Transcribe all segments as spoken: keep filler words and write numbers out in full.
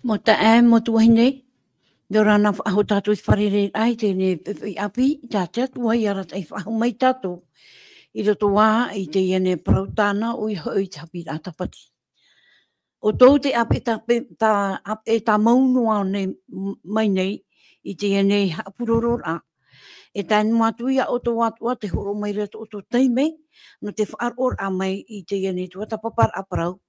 Mau taeaʻe, mau tuahine, ʻia ora na faʻahou tātou i te fārereiraʻa i teie nei poʻipoʻi ʻāpī, tā te Atua i arataʻi faʻahou mai tātou i roto ā i teie nei parau tāna, ʻoia hoʻi te haʻapiʻiraʻa tāpati. ʻO tō te ʻāpeʻe tā, tā, ʻāpeʻe tāmau noa nei, m-, mai nei i teie nei haʻapurororaʻa. E tae noa atu ia ʻoutou atoʻa tē hōroʻa mai ra tō ʻoutou taime, nō te faʻaroʻoraʻa mai i teie nei tuatāpaparaʻa parau.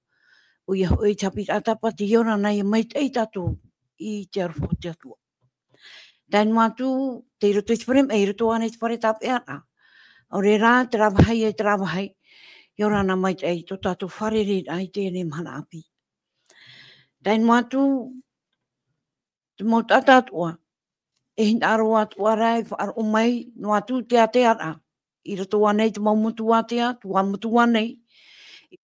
ʻOia hoʻi te haʻapiʻiraʻa tāpati, ʻia ora na, ʻia maitaʻi tātou i te aroha o te Atua. Tae noa atu, tei roto i te fare, i roto ānei i te fare tāpeʻaraʻa. ʻAore rā, terā vāhi e terā vāhi, ʻia ora na maitaʻi tō tātou fārereiraʻa i teie nei mahana ʻāpī. Tae noa atu, te mau taʻata atoʻa, e hinaʻaro atoʻa ra e faʻaroʻo mai, noa atu te ātearaʻa, i roto ānei i te mau motu ātea, tuamotu ānei, te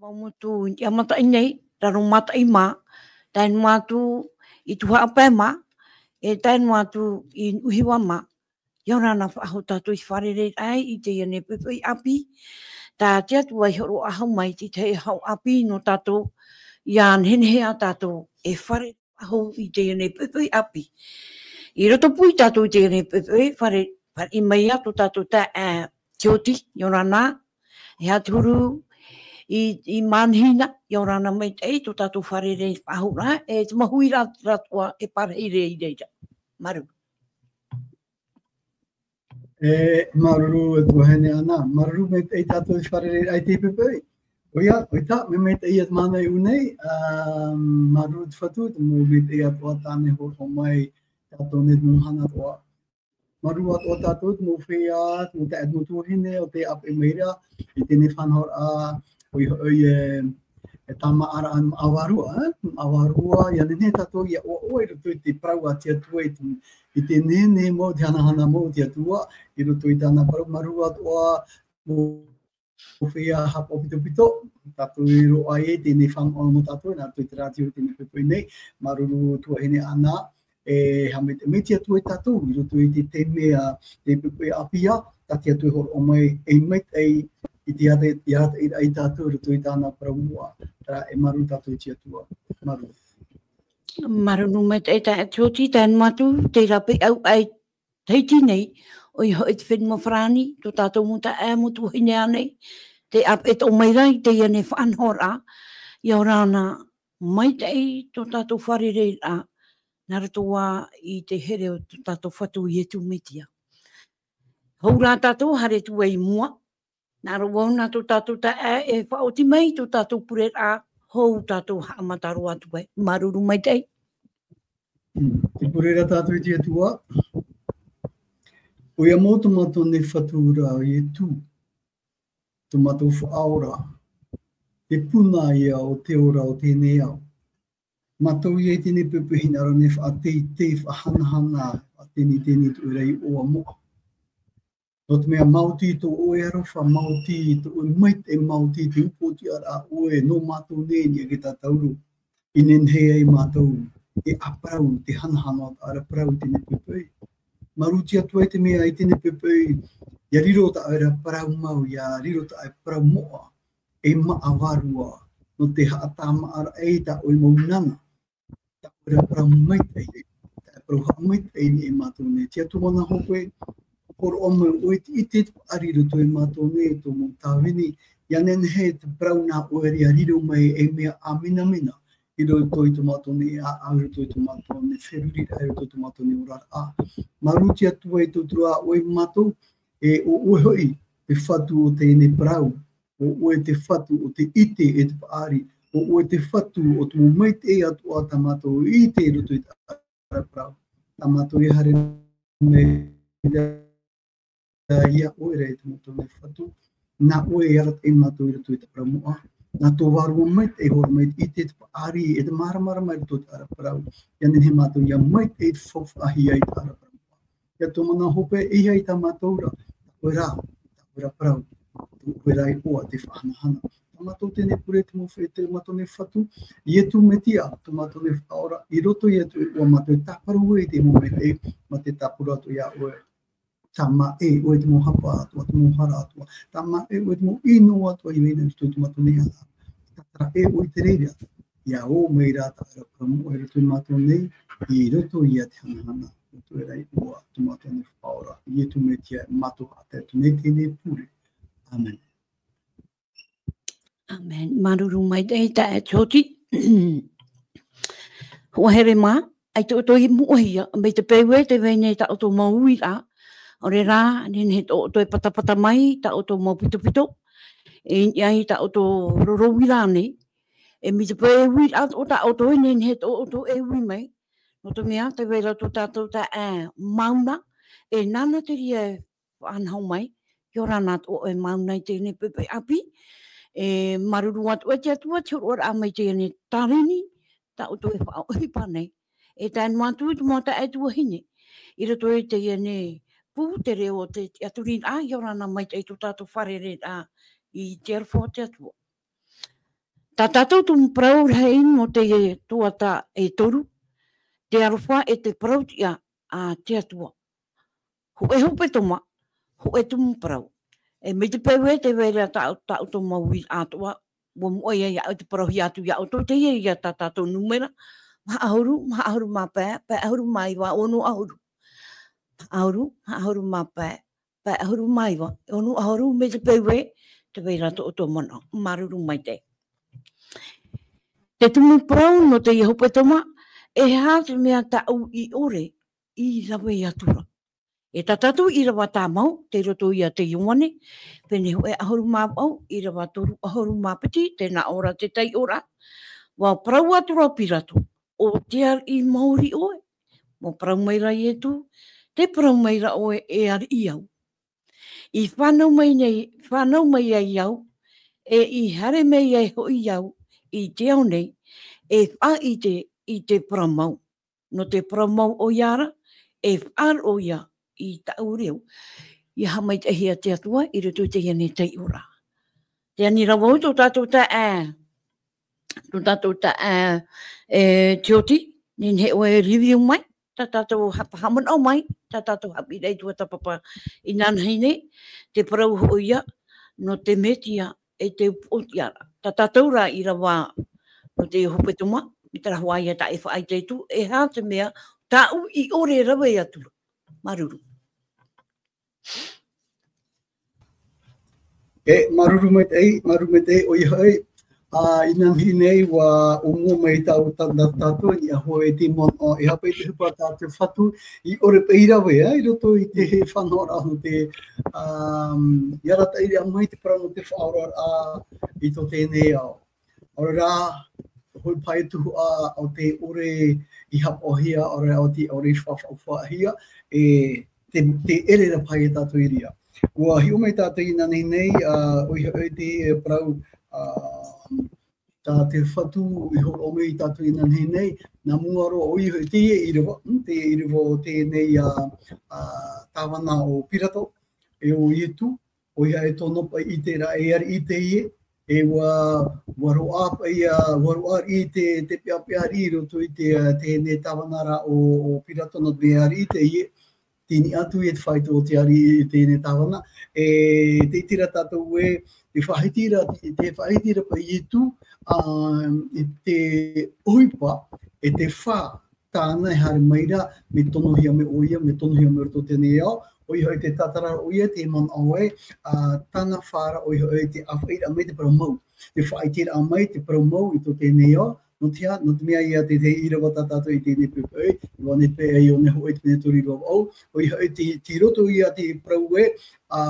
mau motu i niʻa mataʻi nei, raro mataʻi mā, tae noa atu i Tuhaʻa Pae mā, e tae noa atu i Nuʻuhiva mā. ʻIa ora na faʻahou tātou i te fārereiraʻa i teie nei poʻipoʻi ʻāpī. Tā te Atua i hōroʻa faʻahou mai i te tahi hau ʻāpī nō tātou, ʻia nehenehe ā tātou e fārerei faʻahou i teie nei poʻipoʻi ʻāpī. I roto pū ia tātou i teie nei poʻipoʻi, fāre-, fāriʻi mai ā tō tātou taeaʻe Tioti, ʻia ora na, e aha te huru i, i Manihina, ʻia ora na maitaʻi tō tātou fārerei faʻahou ra, e te mau huiraʻatira atoʻa e pārahi i reira. Māuruuru. E, māuruuru e tuahine Ana, māuruuru maitaʻi tātou i te fārereiraʻa i teie poʻipoʻi. ʻOia, ʻoia, mea maitaʻi ïa te mahana i ʻō nei, ā, māuruuru te Fatu, te mau maitaʻi atoʻa tāna e hōroʻa mai ia tātou nei te mau mahana atoʻa. Māuruuru atoʻa tātou, te mau feiā, te mau taeaʻe, te mau tuahine, ʻo tē ʻāpeʻe mai ra i teie nei faʻanahoraʻa, ʻoia hoʻi e, e tāmāʻaraʻa maʻa vārua, ā, maʻa vārua, ʻia nehenehe tātou ʻia ʻoaʻoa i roto i te parau a te Atua i te, i te nehenehe mau, te hanahana mau o te Atua, i roto i tāna parau. Māuruuru atoʻa, mau feiā haʻapaʻo pitopito, tātou i roaʻa ai teie nei faʻanahoraʻa nō tātou, nā roto i te rātio i teie nei poʻipoʻi nei, māuruuru tuahine Ana, e haʻamaitaʻi mai te Atua ia tātou, i roto i te taime a, te poʻipoʻi ʻāpī ā, tā te Atua e hōroʻa mai, e maitaʻi i te ata, i ata i, i tātou, i roto i tāna parau moʻa, terā e māuruuru tātou i te Atua, māuruuru. Māuruuru maitaʻi taeaʻe Tioti, tae noa atu, terā paʻi ʻāuʻa i Tahiti nei, ʻoia hoʻi te fenua Farāni, tō tātou mau taeaʻe, mau tuahine ānei, tē ʻāpeʻe atoʻa mai ra i teie nei faʻanahoraʻa, ʻia ora na maitaʻi tō tātou fārereiraʻa, nā roto ā i te here o tō tātou Fatu Iesu Mesia. Hou rā tātou, haere atu ai i mua, nā roto ā nā tō tātou taeaʻe e faʻaoti mai tō tātou pureraʻa, hou tātou haʻamata roa atu ai. Māuruuru maitaʻi. Mm, tē pure ra tātou i te Atua. ʻOia mau tō mātou nei Fatu ra, ʻo Ietu, tō mātou Faʻaora, te puna ïa o te ora o teie nei ao. Mātou ïa i teie nei poʻipoʻi hinaʻaro nei faʻateitei, faʻahanahana, faʻateniteni i tō ʻoe ra iʻoa moʻa. Nō te mea maoti tō ʻoe aroha, maoti tō ʻoe maitaʻi, maoti te upoʻotiʻaraʻa ʻoe nō mātou nei i niʻa i te tātauro. I nehenehe ai mātou e ʻāparau, te hanahana o tā ʻoe ra parau i teie nei poʻipoʻi. Māuruuru te Atua i te mea i teie nei poʻipoʻi, ʻia riro tā ʻoe ra parau mau, ʻia riro tā ʻoe parau moʻa, e maʻa vārua, nō te haʻatāmāʻaraʻa i tā ʻoe mau nānā, tā ʻoe ra parau maitaʻi, tā ʻoe parau haʻamaitaʻi i niʻa ia mātou nei. Te Atua mana hope, hōroʻa mai ʻoe i te, i te paʻari i roto ia mātou nei, tō mau tāvini, ʻia nehenehe te parau nā ʻoe ra ʻia riro mai ei mea ʻāminamina, i roto i tō mātou nei ʻāʻau, i roto i tō mātou nei feruriraʻa, i roto i tō mātou nei oraraʻa. Māuruuru te Atua i tō turu ā ʻoe ia mātou, e ʻo ʻoe hoʻi te Fatu o teie nei parau, ʻo ʻoe te Fatu o te ʻite e te paʻari, ʻo ʻoe te Fatu o te mau maitaʻi atoʻa tā mātou e ʻite i roto i te ʻāparau. Tā mātou e haere mai ra ia ʻoe ra e te mau tau nei Fatu. Nā ʻoe e arataʻi ia mātou i roto i te parau moʻa. Nā tō vārua maitaʻi e hōroʻa mai i te ʻite, te paʻari, e te māramarama i roto i te ʻaraparau. ʻIa nehenehe mātou ʻia maitaʻi i te faufaʻahia i te ʻaraparau. ʻIa tō mana hope, e ʻeiaha i tā mātou ra, tā ʻoe ra, tā ʻoe ra parau, tō ʻoe ra iʻoa te faʻahanahana. Tā mātou teie nei pure, te mau fe-, te mātou nei Fatu, Ietu Metia, tō mātou nei Faʻaora, i roto ia tō ʻoe iʻoa mātou e tāparu ai i te mau mea, e, mā te tāparu atoʻa ia ʻoe. Tāmā ʻē ʻoe i te mau hapa atoʻa, te mau hara atoʻa. Tāmā ʻē ʻoe i te mau ʻino atoʻa i vai nei i roto i tō mātou nei ʻāʻau. Tātara ʻē ʻoe i te reira. ʻia ō mai rā taʻata parau moʻa i roto ia mātou nei, i roto ia te hanahana, i roto ia ʻoe, ʻua tō mātou nei Faʻaora, Ietu Metia, mātou haʻapaʻo atu nei teie pure. ʻĀmene. ʻĀmene. Māuruuru maitaʻi, e, Tioti. Hoa here mā, ʻaita ʻoutou i mua hia, mai te peu ē tē vai nei tā ʻoutou mau uiraʻa, ʻaore rā, nehenehe tō ʻoutou e patapata mai, tā ʻoutou mau pitopito, e, i niʻa i tā ʻoutou roro uiraʻa nei, e mai te peu e uiraʻa atoʻa tā ʻoutou, e nehenehe tō ʻoutou e ui mai, nō te mea, tē vai ra tō tātou taeaʻe Mauna, e nāna te reira e faʻanaho mai, ʻia ora na atoʻa ʻoe Mauna i teie nei poʻipoʻi ʻāpī, e māuruuru atu ʻoe i te Atua, te hōroʻaraʻa mai i teie nei tāleni, tā ʻoutou e faʻaʻohipa nei. E tae noa atu i te mau taeaʻe tuahine, i roto i teie nei pū, te reo o te tiʻaturiraʻa, ʻia ora na maitaʻi tō tātou fārereiraʻa i te aroha o te Atua. Tā tātou tumu parau rahi nō teie tuhaʻa e toru, te aroha e te parau-tiʻa a te Atua. Hōʻē hepetoma, hōʻē tumu parau. E mai te peu ē tē vai ra tā, tā ʻoutou mau uiraʻa atoʻa, ʻua moʻa ia, ʻia ʻoe te parauhia atu ia ʻoutou, teie ia tā tātou nūmera, maha ʻahuru, maha ʻahuru mā pae, pae ʻahuru mā iva, ono ʻahuru. Maha ʻahuru, maha ʻahuru mā pae, pae ʻahuru mā iva, ono ʻahuru, mai te peu ē tē vai ra tō ʻoutou manaʻo. Māuruuru maitaʻi. Te tumu parau nō teie hepetoma, e aha te mea tāʻu i ʻore i rave atu ra? E tā tātou ʻīrava tāmau, tei roto ia te Ioane, pene hōʻē ʻahuru mā vaʻu, ʻīrava toru ʻahuru mā piti, tē nā ʻō ra te taiʻoraʻa. ʻUa parau atu ra Pirato, ʻo tē ariʻi maori ʻoe? ʻUa parau mai ra Ietu, tē parau mai ra ʻoe e ariʻi au. I fānau mai nei, fānau mai ai au, e i haere mai ai hoʻi au i te ao nei, e faʻaʻite i te parau mau. Nō te parau mau ʻoia ra, e faʻaroʻo ia i tāʻu reo. ʻIa haʻamaitaʻihia te Atua i roto i teie nei taiʻoraʻa. Tē ani ra vau tō tātou taeaʻe, tō tātou taeaʻe, e, Tioti, nehenehe ʻoe e review mai, tā tātou haʻapaʻo mai, tā tātou haʻapiʻiraʻa i tuatāpapa inanahi nei, te parau hoʻi ia, nō te Metia e te upoʻo tiʻaraʻa. Tā tātou rā ʻīrava nō te hepetoma, i terā hoʻi ia tā e faʻaʻite atu, e aha te mea tāʻu i ʻore e rave atu ra. Māuruuru. E, māuruuru maitaʻi, māuruuru maitaʻi, ʻoia hoʻi, ā, inanahi nei, ʻua ʻōmua mai tāu, tā, tā, tātou, i niʻa hoʻi i te manaʻo, e aha paʻi te ʻohipa tā te Fatu, i ʻore paʻi i rave, ā, i roto i te faʻanahoraʻa nō te, ā, i arataʻi mai te parau nō te faʻaoraraʻa i tō teie nei ao. ʻAore rā, hoʻi paʻi tuhaʻa, ʻo tē ʻore i haʻapaʻohia, ʻaore, ʻo tē ʻore i faʻaʻohipa-, faʻaʻohipa-, faʻaʻohipa-, e, te, te ʻere ra paʻi ia tātou i reira. ʻUa hiʻo mai tātou inanahi nei, ā, ʻoia hoʻi te parau, ā, tā te Fatu i hōroʻa mai ia tātou inanahi nei, nā mua roa ʻoia hoʻi teie ʻīrava, mm, teie ʻīrava o teie nei, ā, ā, tāvana ʻo Pirato, e ʻo Ietu, ʻoia e tōna paʻi ʻiteraʻa e ariʻi teie, e ʻua, ʻua roaʻa paʻi ia, ʻua roaʻa ariʻi te, te peʻapeʻa ariʻi i roto i te, teie nei tāvana ra ʻo, ʻo Pirato nō te mea ariʻi teie, tei niʻa atu ia te faito o te ariʻi i teie nei tāvana, e, tē ʻite ra tātou ē, tē faʻahiti ra, tē faʻahiti ra paʻi Ietu, ā, i te ʻohipa, e te fā, tāna e haere mai ra, mea tonohia mai ʻoia, mea tonohia mai roto teie nei ao, ʻoia hoʻi te tātara ʻoia, te manaʻo ē, ā, tāna fā ra ʻoia hoʻi te ʻāfaʻiraʻa mai te parau mau. Te faʻaʻiteraʻa mai te parau mau i tō teie nei ao, nō te aha, nō te mea ia te, te ʻīrava tā tātou i teie nei poʻipoʻi, i ʻō nei paʻi i ʻō nei hoʻi te pene toru ʻīrava vaʻu, ʻoia hoʻi te, tei roto ia te parau ē, ā,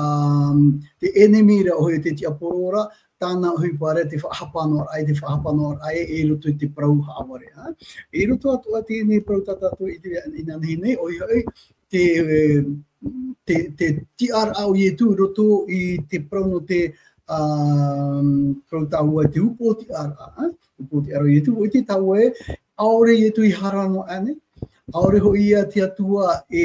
te ʻenemi ra, ʻoia te tiaporo ra, tāna ʻohipa ra te faʻahapa noa ra, te faʻahapa noa ra, e, i roto i te parau haʻavare, ā. I roto atoʻa teie nei parau tā tātou i te, inanahi nei, ʻoia hoʻi, te, te, te tiʻaraʻa o Ietu i roto i te parau nō te, ā, parau tāua te upoʻo tiʻaraʻa, ā. Upoʻo tiʻaraʻa o Ietu, ʻua ʻite tāua ē, ʻaore Ietu i hara noa aʻe nei, ʻaore hoʻi ia te Atua e,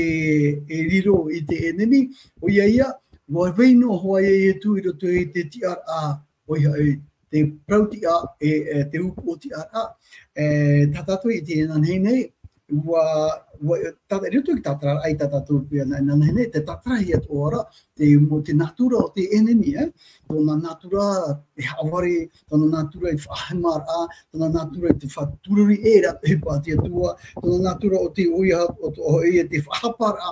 e riro i te ʻenemi, ʻoia ia, ʻua vai noa hoʻi ia Ietu i roto i te tiʻaraʻa, ʻoia hoʻi te parau tiʻa, e, e te upoʻo tiʻaraʻa, e, tā tātou i teie inanahi nei, ua, ua, tā, i roto i te tātararaʻa i tā tātou pea nā, nā, nā, nā, te tātarahia atoʻa ra, te, mo te natura o te enemi, e? Tōna natura e haʻavare, tōna natura i te faʻahemaraʻa, tōna natura i te faʻatururi ʻē ra te ʻohipa a te Atua, tōna natura o te ʻoia, o te, ʻoia te faʻahaparaʻa,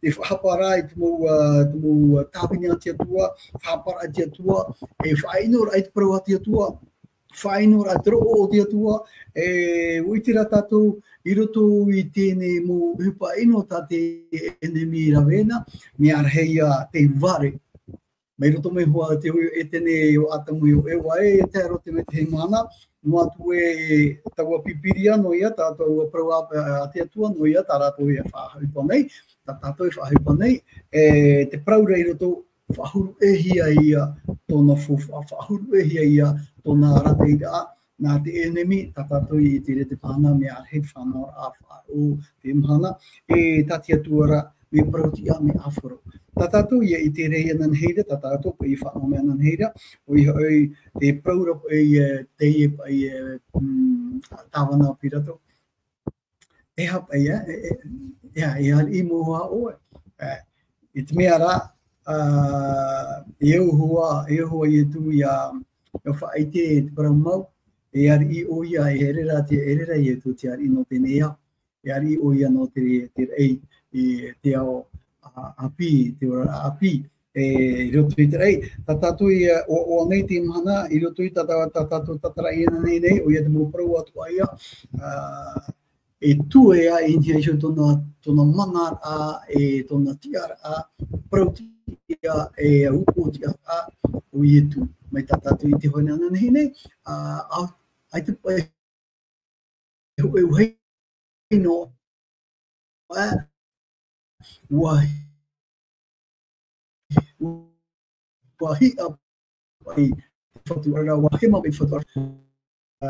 te faʻahaparaʻa i te mau, ā, te mau, ā, tāvini a te Atua, faʻahaparaʻa i te Atua, e faʻaʻinoraʻa i te parau a te Atua, faʻaʻinoraʻa te roʻo o te Atua, e, ʻua ʻite rā tātou i roto i teie mau ʻohipa ʻino tā te enemi i rave na, mea rahi ïa te vare. Mai roto mai hoʻi te hui o Etene, ʻo Atamu, ʻo Eva, e tae roa atu mai i teie mahana, noa atu ē taua Pīpīria, nō ïa tā taua parau a, a te Atua, nō ïa tā rātou e faʻaʻohipa nei, tā tātou e faʻaʻohipa nei, e, te parau ra i roto, faʻahuru-ʻē-hia ïa tōna faufaʻa, faʻahuru-ʻē-hia ïa tōna arataʻiraʻa, nā te enemi, tā tātou i ʻite i te mahana mea rahi te faʻanahoraʻa faʻaroʻo i teie mahana, e tā te Atua ra, mea parau-tiʻa, mea ʻāfaro. Tā tātou ïa i ʻite ra inānahi ra, tā tātou paʻi i faʻanaho mai inānahi ra, ʻoia hoʻi te parau ra paʻi, e, teie paʻi, e, mm, tāvana a Pirato. E aha paʻi, e, e, e, e, e ariʻi mau ā ʻoe. E, i te mea ra, ā, e au hoʻi, e au hoʻi Ietu ïa, ʻia faʻaʻite i te parau mau, e ariʻi ʻoia, e ʻere ra te, e ʻere ra Ietu te ariʻi nō teie nei ao. E ariʻi ʻoia nō te, te raʻi, i te ao, ā, ʻāpī, te oraraʻa ʻāpī. E, i roto i te raʻi, tā tātou ïa, ʻo, ʻoia nei teie mahana, i roto i tā, tā, tā tātou tātararaʻa inānahi nei, ʻoia te mau parau atoʻa ïa, ā, e tuea i niʻa iho tōna, tōna manaraʻa, e tōna tiʻaraʻa, parau-tiʻa, e upoʻo tiʻaraʻa o Ietu. Mai tā tātou i ʻite hoʻi inānahi nei, ā, ā, ʻaita paʻi, e, e, e, ʻua, ʻua hiʻa paʻi te Fatu, ʻaore ra, ʻua hema paʻi te Fatu, ā,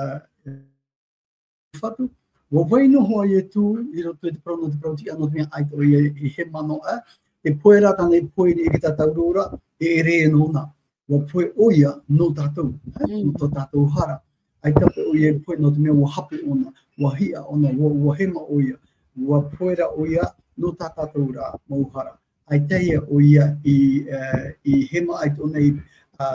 Fatu. ʻUa vai noa Ietu i roto i te parau nō te parau-tiʻa, nō te mea ʻaita ʻoia i hema noa, e, te pohe ra tāna i pohe i te tātauro ra, e ʻere nōna. ʻUa pohe ʻoia nō tātou, e, Mm. nō tō tātou hara. ʻAita paʻi ʻoia i pohe nō te mea ʻua hape ʻōna, ʻua hiʻa ʻōna, ʻua, ʻua hema ʻoia, ʻua pohe ra ʻoia nō tā tātou ra mau hara. ʻAita ïa ʻoia i, e, i hema ʻaita ʻōna i, ā,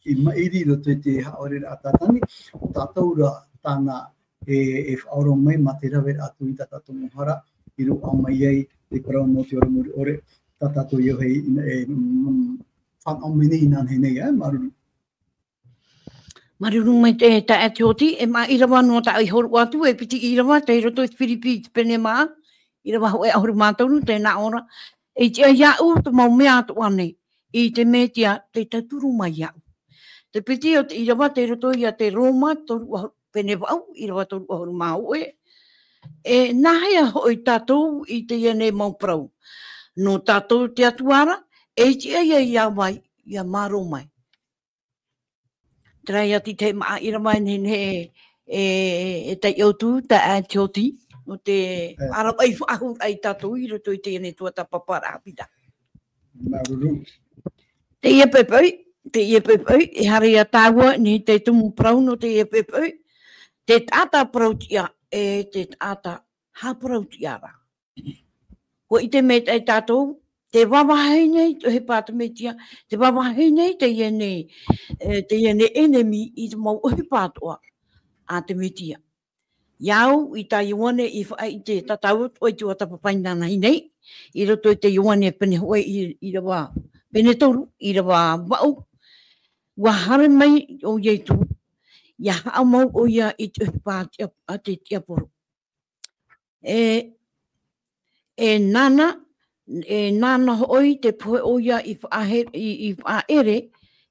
i maʻiri i roto i te haʻaoreraʻa a Tātani, ʻo tātou ra tāna e, e faʻaora mai mā te raveraʻa atu i tā tātou mau hara, i roaʻa mai ai te parau nō te ora muri ʻore, tā tātou ïa hoʻi, e, mm, fānaʻo mai nei inānahi nei, e, māuruuru. Māuruuru maitaʻi e taeaʻe Tioti, e mā ʻīrava noa tāʻu i hōroʻa atu, e piti ʻīrava, tei roto i te Firipi te pene mā, ʻīrava hōʻē ʻahuru mā toru, tē nā ʻō ra, e tiʻa iāʻu te mau mea atoʻa nei, i te Metia tei tauturu mai iāʻu. Te piti o te ʻīrava, tei roto ia te Roma, toru ʻahuru, pene vaʻu, ʻīrava toru ʻahuru mā hōʻē, e nāhea hoʻi tātou i teie nei mau parau? Nō tātou te Atua ra, e tiʻa ia iā vai, ʻia mārō mai. Terā ia te tahi māʻa ʻīrava e nehenehe e, e, e taiʻo atu, taeaʻe Tioti, nō te E. ʻārapaʻi faʻahou ai tātou i roto i teie nei tuatāpaparaʻa haʻapiʻiraʻa. Māuruuru. Teie poʻipoʻi, teie poʻipoʻi, e haere ia tāua, nei te tumu parau nō teie poʻipoʻi, te taʻata parau-tiʻa, e te taʻata haʻaparau-tiʻa ra. ʻUa ʻite maitaʻi tātou, tē vāvāhi nei te ʻohipa a te Metia, tē vāvāhi nei teie nei, e, teie nei enemi i te mau ʻohipa atoʻa a te Metia. Ia au, i tā Ioane i faʻaʻite, tā tāua atoʻa i tuatāpapa inānahi nei, i roto i te Ioane pene hōʻē ʻī-, ʻīrava, pene toru, ʻīrava vaʻu, ʻua haere mai ʻo Ietu, ʻia haʻamau ʻoia i te ʻohipa a te, a te tiaporo. E, e nāna, e nāna hoʻi te pohe ʻoia i faʻahe-, i, i faʻaʻere,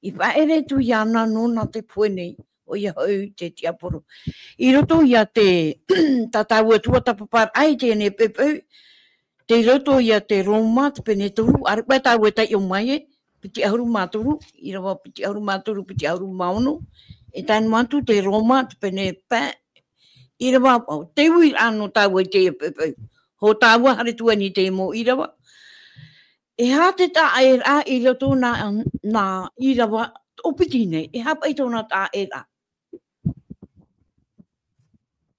i faʻaʻere atu iāna nōna te pohe nei, ʻoia hoʻi te tiaporo. I roto ia te, tā tāua tuatāpaparaʻa i teie nei poʻipoʻi, tei roto ia te Roma, te pene toru, ʻāreʻa paʻi tāua e taiʻo mai e, piti ʻahuru mā toru, ʻīrava piti ʻahuru mā toru, piti ʻahuru mā ono, e tae noa atu te Roma, te pene pae, ʻīrava, te uiraʻa nō tāua i teie poʻipoʻi. Hō tāua haere atu i teie mau ʻīrava. E aha te taʻaʻēraʻa i roto nā, nā ʻīrava toʻopiti nei? E aha paʻi tōna taʻaʻēraʻa?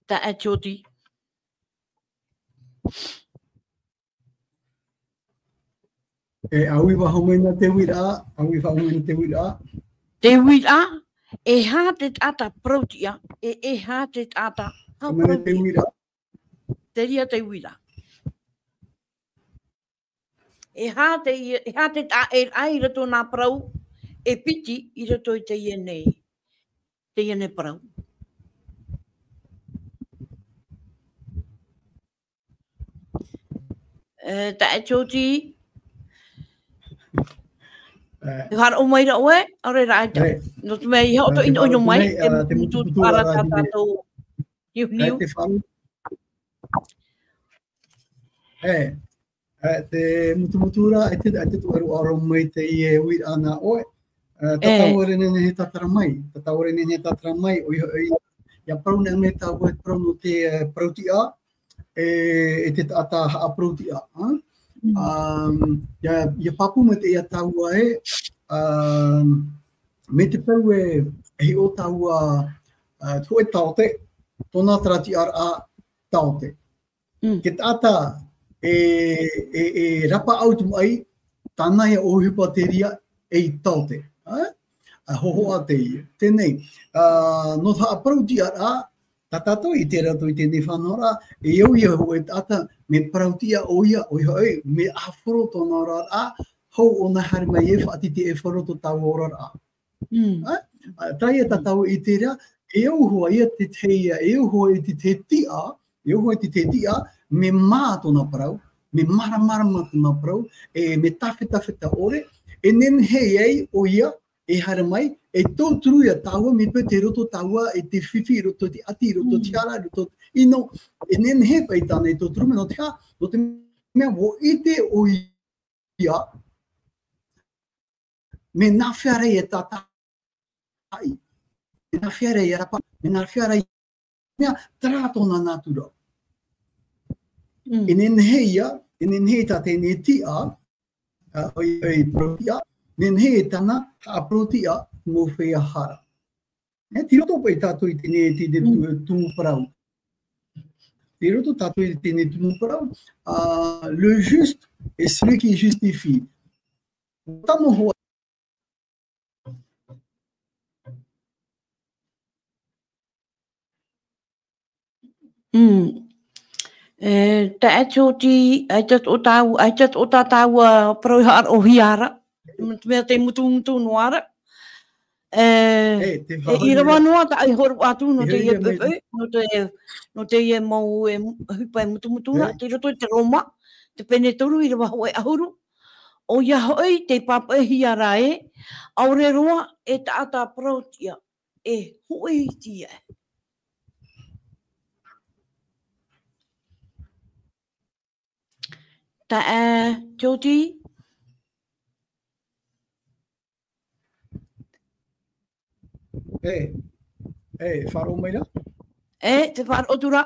Taeaʻe Tioti. E, ʻa ui faʻahou mai na te uiraʻa, ʻa ui faʻahou mai na te uiraʻa. Te uiraʻa, e aha te taʻata parau-tiʻa, e, e aha te taʻata hau parau-tiʻa. Te uiraʻa. Te reira te uiraʻa. E aha te, e aha te taʻata i roto i nā parau, e piti i roto i teie nei, teie nei parau. E, taeaʻe Jody. E. E faʻaroʻo mai ra ʻoe, ʻaore rā ʻaita. E. Nō te mea ʻeiaha ʻoutou ʻinoʻino mai, e, te mutumutu, te mutumutu ra tā tātou niuniu. E, te faʻaroʻo. E, e, te mutumutu ra, e te, e te tuʻaruʻaro mai teie uiraʻa nā ʻoe. E, tātou e nehenehe e tātara mai, tātou e nehenehe e tātara mai, ʻoia hoʻi, ʻia parau nei mai tāua e parau nō te, e, parau-tiʻa, e, e te taʻata haʻaparau-tiʻa, ā? Mm. Um, ʻia, ʻia pāpū mai teie tāua ē, um, mai te peu e, e hiʻo tāua, ā, te hōʻē taote, tōna terā tiʻaraʻa taote. Mm. Te taʻata e, e, e rapaʻau i te maʻi, tāna ia ʻohipa te reira ei taote. Ā? ʻA hōhoʻa teie. Teie nei, ā, nō te haʻaparau-tiʻaraʻa, tā tātou i ʻite ra atoʻa i teie faʻanahoraʻa, e au ia hōʻē taʻata, mea parau-tiʻa ʻoia, ʻoia hoʻi, mea ʻāfaro tōna oraraʻa, hou ʻōna e haere mai e faʻatitiʻaifaro tō tāua oraraʻa. Mm. Ā, ā, terā ia tātou i ʻite ra, e au hoʻi ia te tahi, e au hoʻi te tahi tiʻa, e au hoʻi te tahi tiʻa, mea mā tōna parau, mea māramarama tōna parau, e mea tāfetafeta ʻore, e nehenehe ai ʻoia, e haere mai, e tauturu ia tāua, mea peu tei roto tāua, e te fifi i roto te ʻati, i roto te ara, i roto ʻino, e nehenehe paʻi tāna e tauturu, mea nō te aha, nō te mea ʻua ʻite ʻoia, mea nāfea ra ia tātaʻi, mea nāfea ra ia rapa, mea nāfea ra ia, mea terā tōna natura. Mm. E nehenehe ia, e nehenehe tā teie tiʻa, ā, ʻoia, ʻoia, parau-tiʻa, nehenehe tāna haʻaparau-tiʻa mau feiā hara. E, tei roto paʻi tātou i teie, teie tu-, tumu parau. Tei roto tātou i teie tumu parau, ā, le juste est celui qui justifie. Tano hoa. Mm. E, taeaʻe Jody, ʻaita atoʻa tāu-, ʻaita atoʻa tā tāua parau e haʻaroʻohia ra. Te mea tei mutumutu noa ra. E, e, te e, ʻīrava noa tā e hōroʻa atu nō teie pepe, nō te, nō teie mau e mu-, ʻohipa e mutumutu ra, e, tei roto i te Roma, te pene toru, ʻīrava hōʻē ʻahuru. ʻOia hoʻi, tei pāpaʻihia ra ē, ʻaore roa e taʻata parau-tiʻa, e hōʻē tiʻa. Taeaʻe Jody. E, e, faʻaroʻo mai ra? E, tē faʻaroʻo atu ra.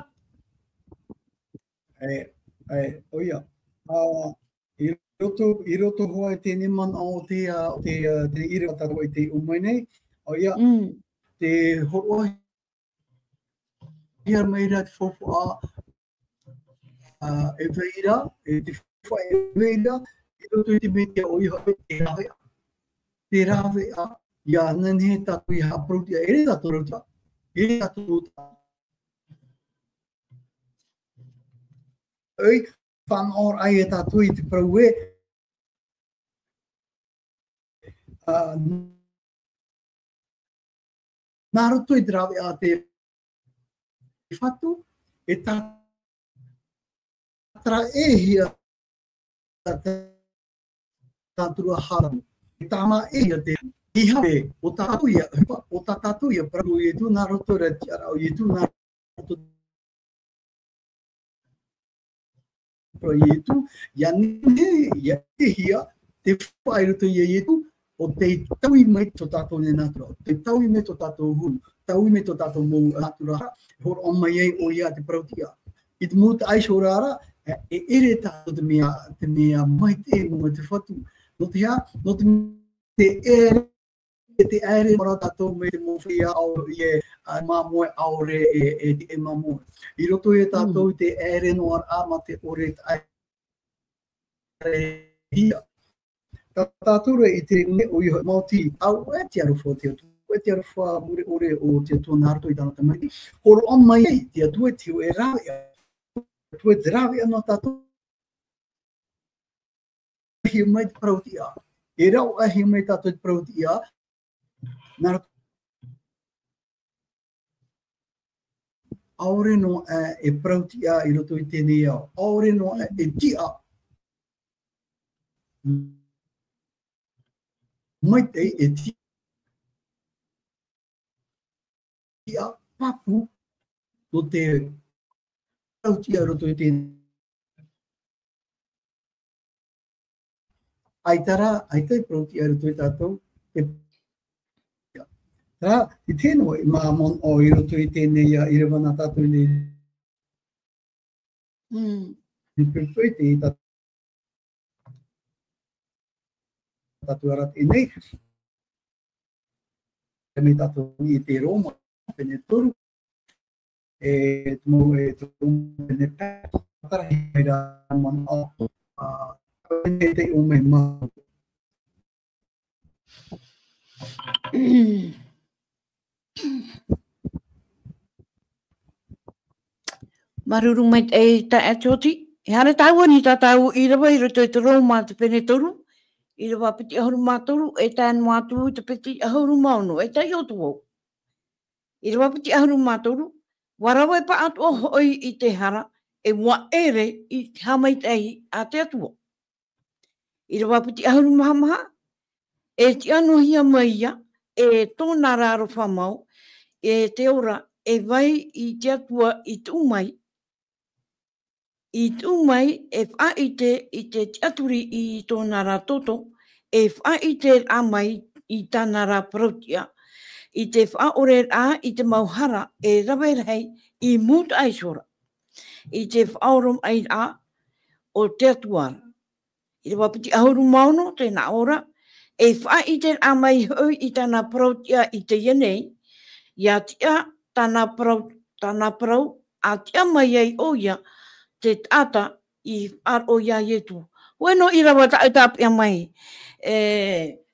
E, e, ʻoia. Ā, i roto, i roto hoʻi i teie manaʻo o te, ā, o te, ā, te ʻīrava tā tātou i tei ʻō mai nei. ʻOia, mm, te hōroʻa hia mai ra te faufaʻa, ā, e vai ra, e te faufaʻa e vai ra, i roto i te mea ʻoia hoʻi te rāveʻa. Te rāveʻa, ʻia nehenehe tātou ʻia haʻaparau-tiʻa, ʻeʻere tātou rāveʻa, ʻeʻere tātou rāveʻa. ʻOia, faʻanahoraʻa ia tātou i te parau ē, ā, nā roto i te rāveʻa a te Fatu, e tātaraʻehia te natura hara. E tāmāʻehia te, i hape, ʻo tā tātou ia, ʻo tā tātou ia parau o Ietu, nā roto i te tiʻaraʻa o Ietu, nā roto i Ietu, ʻia nehenehe, ʻia ʻitehia te faufaʻa i roto ia Ietu, ʻo tei taui mai tō tātou nei natura, ʻo tei taui mai tō tātou huru, taui mai tō tātou mau natura, e hōroʻa mai ai ʻoia te parau-tiʻa. I te mau taʻa iho ra, e, e ʻere tātou te mea, te mea maitaʻi nō te Fatu. Nō te aha? Nō te, te ʻere e te ʻaere noa ra tātou mai te mau feiā ʻaore, ʻaore, ā, māmoe ʻaore e, e, e māmoe. I roto ia tātou i te ʻaere noa ra mā te ʻore taʻa ʻaere hia. Tā tātou rā i te reira nei, ʻoia hoʻi, maoti, ʻaore te aroha o te Atua, ʻaore te aroha mure ʻore o te Atua nā roto i tāna Tamaiti. Hōroʻa mai ai te Atua i te hōʻē rāveʻa. Te Atua i te rāveʻa nō tātou. Hia mai te parau-tiʻa. E rāveʻa hia mai tātou te parau-tiʻa. Nā roto ʻaore noa e parau-tiʻa i roto i teie nei ao. ʻAore noa e tiʻa. Maitaʻi e tiʻa pāpū nō te parau-tiʻa i roto i teie nei. ʻAita rā, ʻaita e parau-tiʻa i roto ia tātou, e, rā, i te noa, i mā mon o i roto i teie nei, ā, ʻīrava nā tātou nei. Mm. I pēpē te tā-, tātou ara teie nei. Mai tātou i te Roma, pene toru. E te mau, e te mau, e te mau, e te mau, e te mau, Māuruuru maitaʻi, e, taeaʻe Tioti. E haere tāua nei tātou ʻīrava i roto i te Roma te pene toru, ʻīrava piti ʻahuru mā toru, e tae noa atu i te piti ʻahuru mā ono, e taiʻo atu vau. ʻĪrava piti ʻahuru mā toru, ʻua rave pāʻatoʻa hoʻi i te hara, e ʻua ʻere i te haʻamaitaʻi a te Atua. ʻĪrava piti ʻahuru mā maha, e tiʻa-noa-hia mai ïa, e tōna ra aroha mau, e te ora, e vai i te Atua i tuʻu mai, i tuʻu mai e faʻaʻite i te tiʻaturi i tōna ra toto, e faʻaʻite rā mai i tāna ra parau-tiʻa, i te faʻaʻore rā i te mau hara e rave rahi i mūtaʻa iho ra, i te faʻaoromaʻi rā o te Atua ra. ʻĪrava piti ʻahuru mā ono, tē nā ʻō ra, e faʻaʻite rā mai hoʻi i tāna parau-tiʻa i teie nei, ʻia tiʻa tāna parau, tāna parau, ʻa tiʻa mai ai ʻoia te taʻata i faʻaroʻo ia Ietu. Hōʻē noa ʻīrava tāʻu e tāpeʻa mai, e,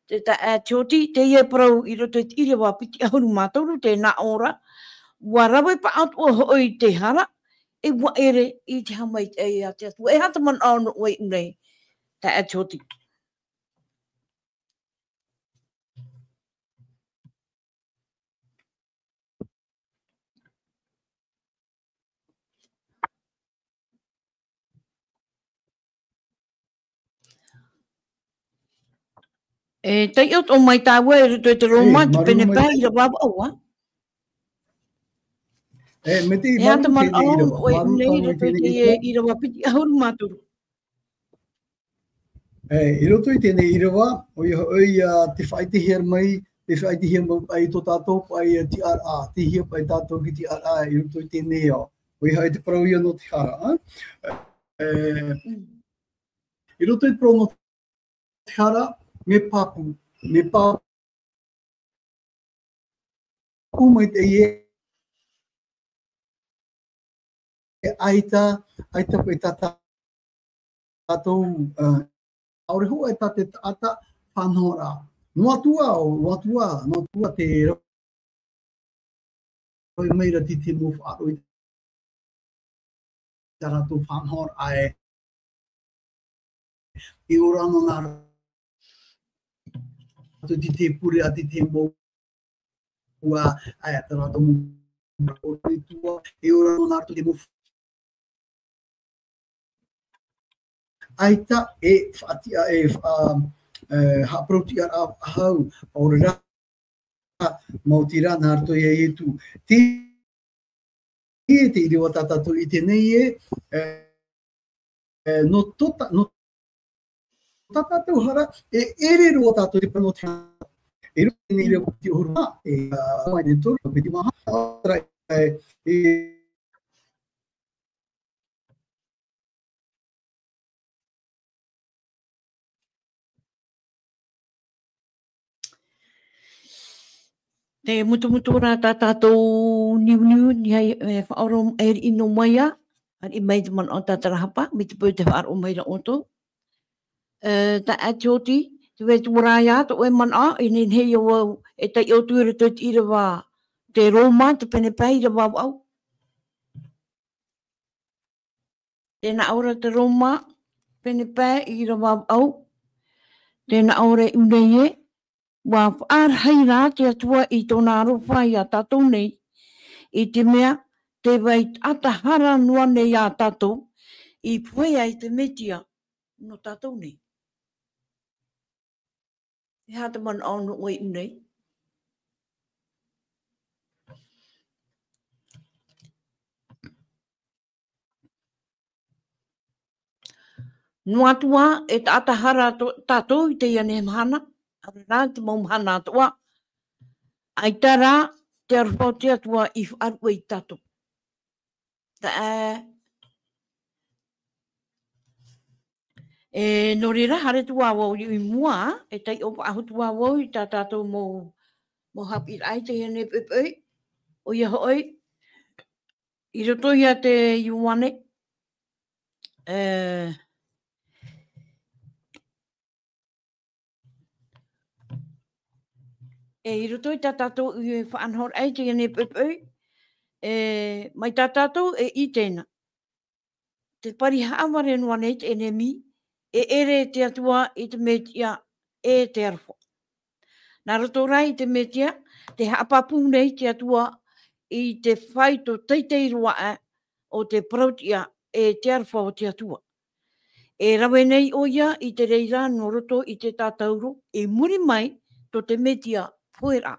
te taeaʻe Tioti, teie parau i roto i te ʻīrava piti ʻahuru mā toru, tē nā ʻō ra, ʻua rave pāʻatoʻa hoʻi te hara, e ʻua ʻere i te haʻamaitaʻi a te Atua. E aha te manaʻo nō ʻoe i ʻō nei, taeaʻe Tioti? E taiʻo atoʻa mai tāua i roto i te Roma, te pene pae, ʻīrava vaʻu. E, mai te, e aha te manaʻo nō ʻoe i ʻō nei i roto i te ʻīrava piti ʻahuru mā toru? E, i roto i teie nei ʻīrava, ʻoia hoʻi, ā, tē faʻaʻitehia mai, tē faʻaʻitehia mai paʻi tō tātou paʻi tiʻaraʻa, tei hea paʻi tātou i tiʻaraʻa i roto i teie nei ao. ʻOia hoʻi te parau ïa nō te hara, ā? E, i roto i te parau nō te hara, mea pāpū, mea pāpū. Pāpū maitaʻi e, e ʻaita, ʻaita paʻi tā tātou, ā, ʻaore hoʻi tā te taʻata faʻanahoraʻa. Noa atu ā, noa atu ā, noa atu ā te rave mai ra te, te mau faʻaroʻo i tā rātou faʻanahoraʻa e, e ora noa nā rātou te, te pure a te, te mau, ā, ʻaita tā rātou mau, e ora noa nā rātou te mau ʻaita e faʻatiʻa, e fa-, e, haʻaparau-tiʻaraʻa faʻahou, ʻaore rā, maoti rā, nā roto ia Ietu. Te, e te ʻīrava tā tātou i teie nei e, e, e, nō tō tā-, nō tā tātou hara, e ʻere roa tātou te parau nō te hara. E roto i teie nei ʻīrava piti ʻahuru mā, e, ā, mai nei toru, piti maha, e, e, Te mutumutu ra tā tātou niuniu, nīhai, e, faʻaroʻo, e, riʻi noa mai ā, riʻi mai te manaʻo tā Tarahapa, mai te peu tē faʻaroʻo mai ra ʻoutou. E, tā ʻoe Tioti, tē vai atu ra ïa tō ʻoe manaʻo, e nehenehe ïa vau e taiʻo atu i roto i te ʻīrava, te Roma, te pene pae, ʻīrava vaʻu. Tē nā ʻō ra te Roma, pene pae, ʻīrava vaʻu. Tē nā ʻō ra i ʻō nei ē, ʻua faʻarahi rā te Atua i tōna aroha iā tātou nei, i te mea tē vai taʻata hara noa nei iā tātou i pohe ai te Metia nō tātou nei. E aha te manaʻo nō ʻoe i ʻō nei? Noa atu ā, e taʻata hara to-, tātou i teie nei mahana, ʻaore rā te mau mahana atoʻa, ʻaita rā te aroha o te Atua i faʻaruʻe iā tātou. Tae. E, nō reira, haere atu ā vau i mua, e taiʻo faʻahou atu ā vau i tā tātou mau, mau haʻapiʻiraʻa i teie nei poʻipoʻi, ʻoia hoʻi, i roto ia i te Ioane, e, e, i roto i tā tātou i faʻanahoraʻa i teie nei poʻipoʻi, e, mai tā tātou e ʻite na. Te pari haʻavare noa nei te ʻenemi, e ʻere te Atua i te Metia e te aroha. Nā roto rā i te Metia, tē haʻapāpū nei te Atua i te fāito teitei roa aʻe o te parautiʻa e te aroha o te Atua. E rave nei ʻoia i te reira nō roto i te tātauro i muri mai tō te Metia pohe ra.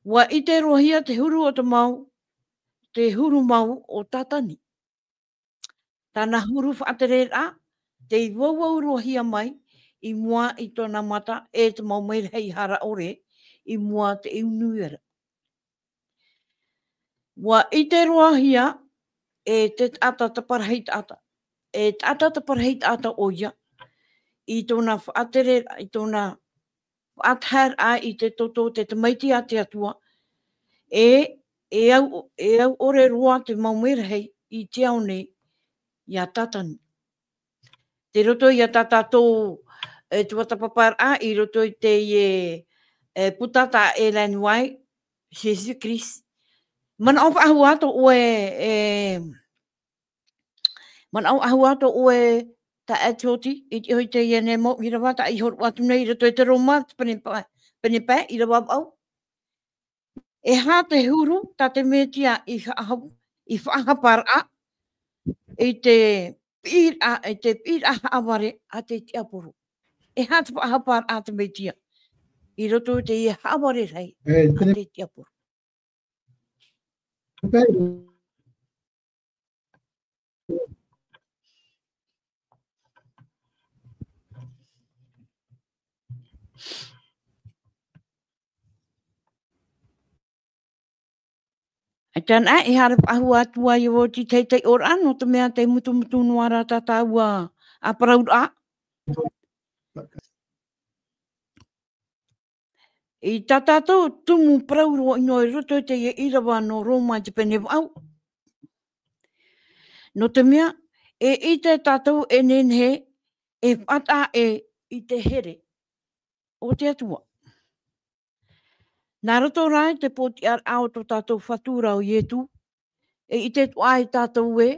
ʻUa ʻite roahia te huru o te mau, te huru mau o Tātani. Tāna huru faʻatereraʻa, tei vauvaurōhia mai i mua i tōna mata e te mau merahi hara ʻore i mua i te ʻiunuera. ʻUa ʻite roahia e te taʻata taparahi taʻata, e taʻata taparahi taʻata ʻoia, i tōna faʻatereraʻa, i tōna faʻataeraʻa i te toto o te Tamaiti a te Atua, e, e au, e au ʻore roa te mau merahi i te ao nei iā Tātani. Tei roto ia tā tātou, e, tuatāpaparaʻa, i roto i teie, e, puta tā Ellen White, Jésus-Christ. Manaʻo faʻahou ā tō ʻoe, e, manaʻo faʻahou ā tō ʻoe, tā ʻoe Tioti, i te, i teie nei mau ʻīrava tā i hōroʻa atu nei i roto i te Roma, pene pae, pene pae, ʻīrava vaʻu. E aha te huru tā te Metia i faʻaha-, i faʻahapa ra i te piʻiraʻa, i te piʻiraʻa haʻavare a te tiaporo? E aha te faʻahapa ra a te Metia i roto i te haʻavare rahi a te tiaporo? ʻAita anaʻe, e haere faʻahou atu ai vau i te taiʻoraʻa, nō te mea tei mutumutu noa ra tā tāua ʻāparauraʻa. I tā tātou tumu parau roa ʻino i roto i teie ʻīrava nō Roma i te pene vaʻu. Nō te mea, e ʻite tātou e nehenehe e faʻataʻa ʻē i te here o te Atua. Nā roto rā i te pōtiʻaraʻa o tō tātou Fatu ra ʻo Ietu, e ʻite atoʻa ai tātou ē,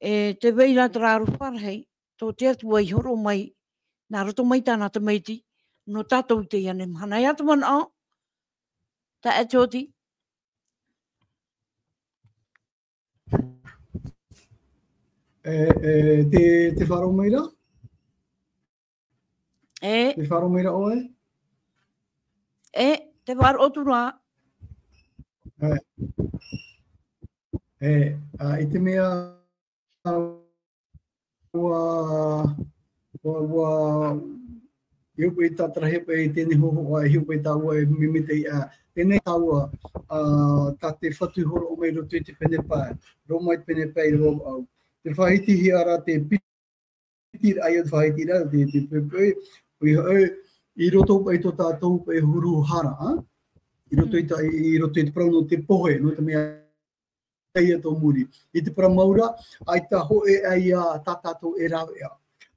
e tē vai ra terā aroha rahi tō te Atua i hōroʻa mai, nā roto mai tāna Tamaiti, nō tātou i teie nei mahana. E aha te manaʻo, tā ʻoe Tioti? E, e, tē, tē faʻaroʻo mai ra? E. Tē faʻaroʻo mai ra ʻoe? E, tē faʻaroʻo atu ra. E. E, a, i te mea, ʻua, ʻua, ʻua, i hope i tātarahia paʻi i teie hōhoʻa, i hope i tāua e mimiti, a, teie tāua, a, tā te Fatu i hōroʻa mai i roto i te pene pae, Roma i te pene pae, ʻīrava vaʻu. Tē faʻahitihia ra te piti, ʻaita faʻahiti ra, te, te, te, te, ʻoia hoʻi, i roto paʻi tō tātou paʻi huru hara, ā? I roto i tā, i, i roto i te parau nō te pohe, nō te mea ia tō muri. I te parau mau ra, ʻaita hōʻē ʻaia tā tātou e rāveʻa.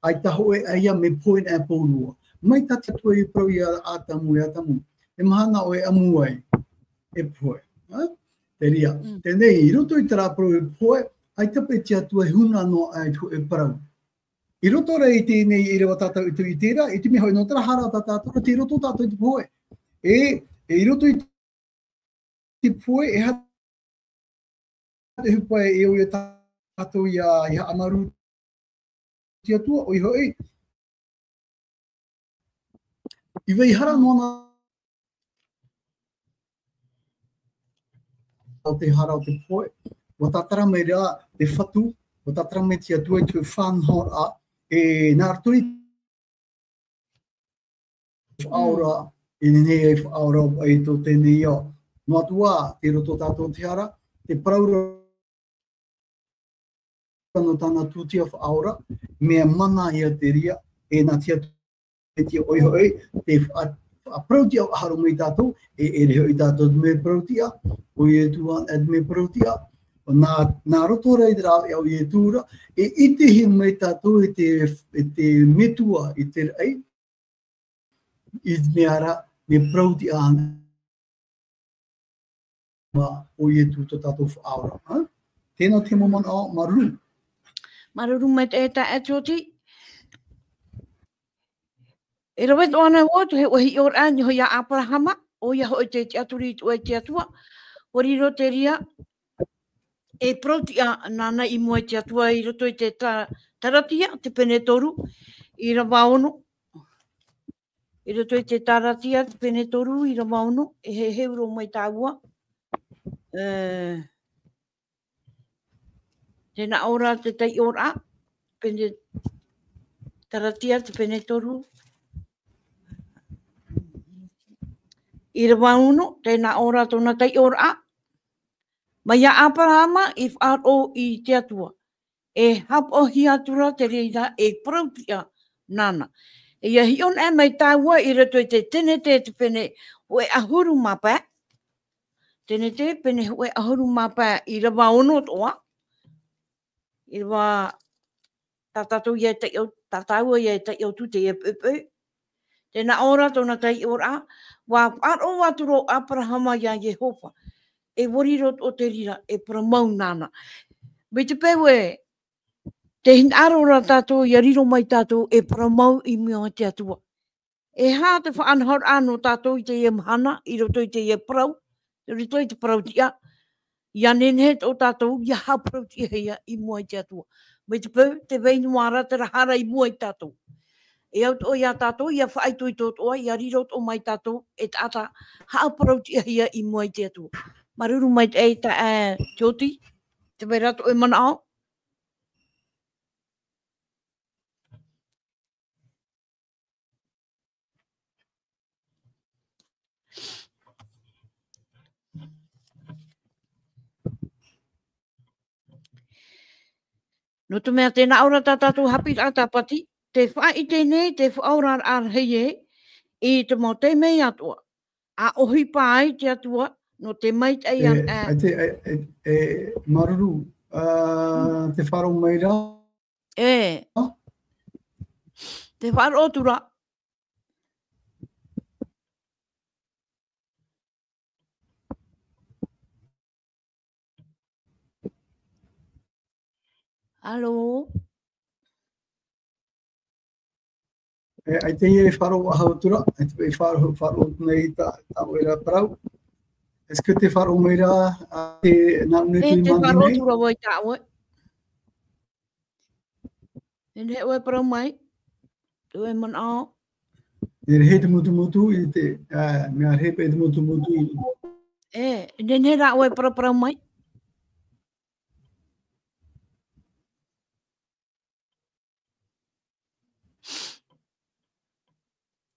ʻAita hōʻē ʻaia mea pohe na e pōrua. Mai tā te Atua i parau ia Atamu, e Atamu. E mahana ʻoe e ʻamu ai. E pohe. Ā? Te reira. Mm. Teie nei, i roto i terā parau e pohe, ʻaita paʻi te Atua e huna noa aʻe i te hōʻē parau. I roto rā i teie nei, ʻīrava tātou i tū i terā, i te mea hoʻi nō terā hara tā tātou, tei roto tātou i te pohe. E, e i roto i te pohe, e aha te ʻohipa e ʻoia tātou ia, ia haʻamāuruuru i te Atua, ʻoia hoʻi. I vai hara noa na o te hara o te pohe, ʻua tātara mai rā te Fatu, ʻua tātara mai te Atua i te faʻanahoraʻa, e nā roto i te faʻaora, e nehenehe ai faʻaora i tō teie nei ao. Noa atu ā, tei roto tātou te hara, te parau ra nō tāna tūtia faʻaora, mea mana ia te reira, e nā te Atua, e te ʻoia hoʻi, te faʻa-, faʻaparauti ʻaharo mai tātou, e, e ʻere hoʻi tātou te mea parauti ā, ʻo Ietu ā, e te mea parauti ā, nā, nā roto rā i te rāveʻa o Ietu ra, e ʻitehia mai tātou e te, e te metua i te raʻi, i te mea ra, mea parauti ā, mā, ʻo Ietu tō tātou faʻaora, ā? Tēnā te mau manaʻo, māuruuru. Māuruuru maitaʻi e taeaʻe Tioti. E rave atoʻa na vau, te hōʻē hiʻoraʻa, i niʻa hoʻi ia Aperahama, ʻoia hoʻi te tiʻaturi i te Atua, ʻua riro te reira, e parauti ā nāna i mua i te Atua i roto i te Ta-, Taratia, te pene toru, ʻīrava ono. I roto i te Taratia, te pene toru, ʻīrava ono, e he-, heu roa mai tāua. E, tē nā ʻō ra te taiʻoraʻa, pene, Taratia, te pene toru, ʻīrava ono, tē nā ʻō ra tōna taiʻoraʻa. Mai ia Aperahama i faʻaroʻo i te Atua. E haʻapaʻohia atu ra te reira e parauti ā nāna. E ʻia hiʻo anaʻe mai tāua i roto i te Tenete te pene hōʻē ʻahuru mā pae. Tenete pene hōʻē ʻahuru mā pae ʻīrava ono atoʻa. ʻĪrava tā tātou ia e taiʻo-, tā tāua ia e taiʻo atu teie poʻipoʻi. Tē nā ʻō ra tōna taiʻoraʻa, ʻua faʻaroʻo atu ra ʻo Aperahama ia Iehova, e ʻua riro atoʻa te reira e parau mau nāna. Mai te peu ē, tē hinaʻaro ra tātou, ʻia riro mai tātou e parau mau i mua i te Atua. E aha te faʻanahoraʻa nō tātou i teie mahana, i roto i teie parau, i roto i te parauti ā, ʻia nehenehe atoʻa tātou, ʻia haʻaparauti ā i mua i te Atua. Mai te peu, tē vai noa ra terā hara i mua ia tātou. E au atoʻa ia tātou, ʻia faʻaitoito atoʻa, ʻia riro atoʻa mai tātou, e taʻata haʻaparauti ā i mua i te Atua. Māuruuru maitaʻi e taeaʻe Tioti, tē vai ra tō ʻoe manaʻo? Nō te mea tē nā ʻō ra tā tātou haʻapiʻiraʻa tāpati, tē faʻaʻite nei te faʻaoraraʻa rahi ē, i te mau taime atoʻa, ʻa ʻohipa ai te Atua, nō te maitaʻi ē, ana, ē. ʻAita, ē, ē, ē, māuruuru, ā, tē faʻaroʻo mai ra. Ē. Tē faʻaroʻo atu ra. Alo? E, ʻaita e faʻaroʻo faʻahou atu ra, ʻaita e faʻaroʻo, faʻaroʻo atu nei tā, tā ʻoe ra parau. Est-ce que tē faʻaroʻo mai ra, ā, te nā ʻō nei e, tū i te faʻaroʻo atu ra vau i tā ʻoe. E nehenehe ʻoe e parau mai, tō ʻoe manaʻo. E nehenehe te mutumutu i te, ā, mea nehenehe paʻi te mutumutu i. E, e nehenehe rā ʻoe e paraparau mai.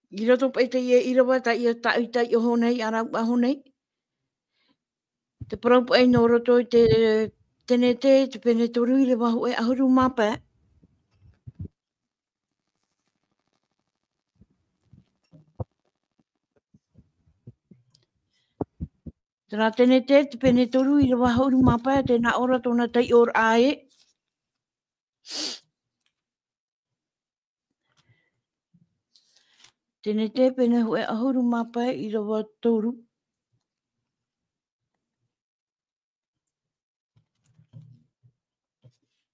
I roto paʻi i teie ʻīrava, tā ʻoe i taiʻo nei, ʻa rāua ʻaho nei. Te parau paʻi nō roto i te Tenete, te pene toru, ʻīrava hōʻē ʻahuru mā pae. Terā Tenete, te pene toru, ʻīrava ʻahuru mā pae, tē nā ʻō ra tōna taiʻoraʻa ē. Tenete, pene hōʻē ʻahuru mā pae, ʻīrava toru.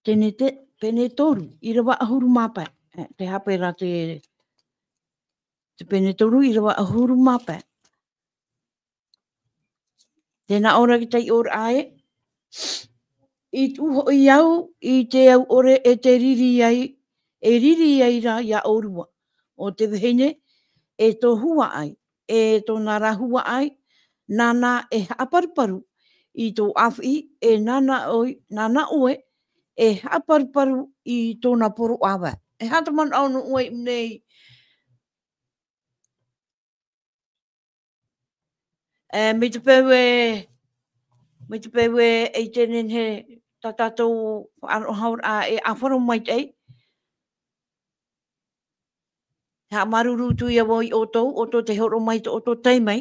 Tenete, pene toru, ʻīrava ʻahuru mā pae. E, tē hape ra te, te pene toru, ʻīrava ʻahuru mā pae. Tē nā ʻō ra te taiʻoraʻa ē. I tuʻu hoʻi au i te au ʻore e te riri ai, e riri ai ra ia ʻōrua. ʻO te vahine, e tō huaʻai, e tōna ra huaʻai, nāna e haʻaparuparu i tō ʻāfiʻi, e nāna ʻoe, nāna ʻoe e haʻaparuparu i tōna poro ʻāvae. E aha te manaʻo nō ʻoe i ʻō nei? E, mai te peu ē, mai te peu ē, ʻeita e nehenehe tā tātou faʻaroʻohia ra e ʻāfaro maitaʻi. Haʻamāuruuru atu ia vau iā ʻoutou, ʻoutou tē hōroʻa mai tō ʻoutou taime,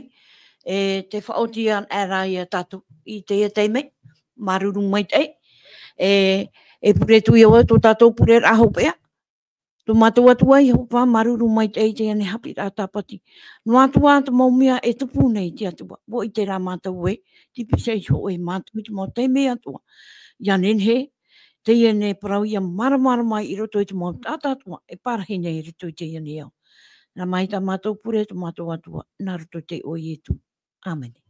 e tē faʻaoti ana ra ia tātou i teie taime, māuruuru maitaʻi. E, e pure atu ia vau tō tātou pureraʻa hopeʻa. Tō mātou Atua Iehova, māuruuru maitaʻi i teie nei haʻapiʻiraʻa tāpati. Noa atu ā te mau mea e tupu nei te Atua. ʻUa ʻite rā mātou ē, tei pīhaʻi iho ʻoe ia mātou i te mau taime atoʻa. ʻIa nehenehe teie nei parau ʻia māramarama i roto i te mau taʻata atoʻa e parahi nei i roto i teie nei ao. Nā mai tā mātou pure, tō mātou Atua, nā roto i te iʻoa o Ietu. ʻĀmene.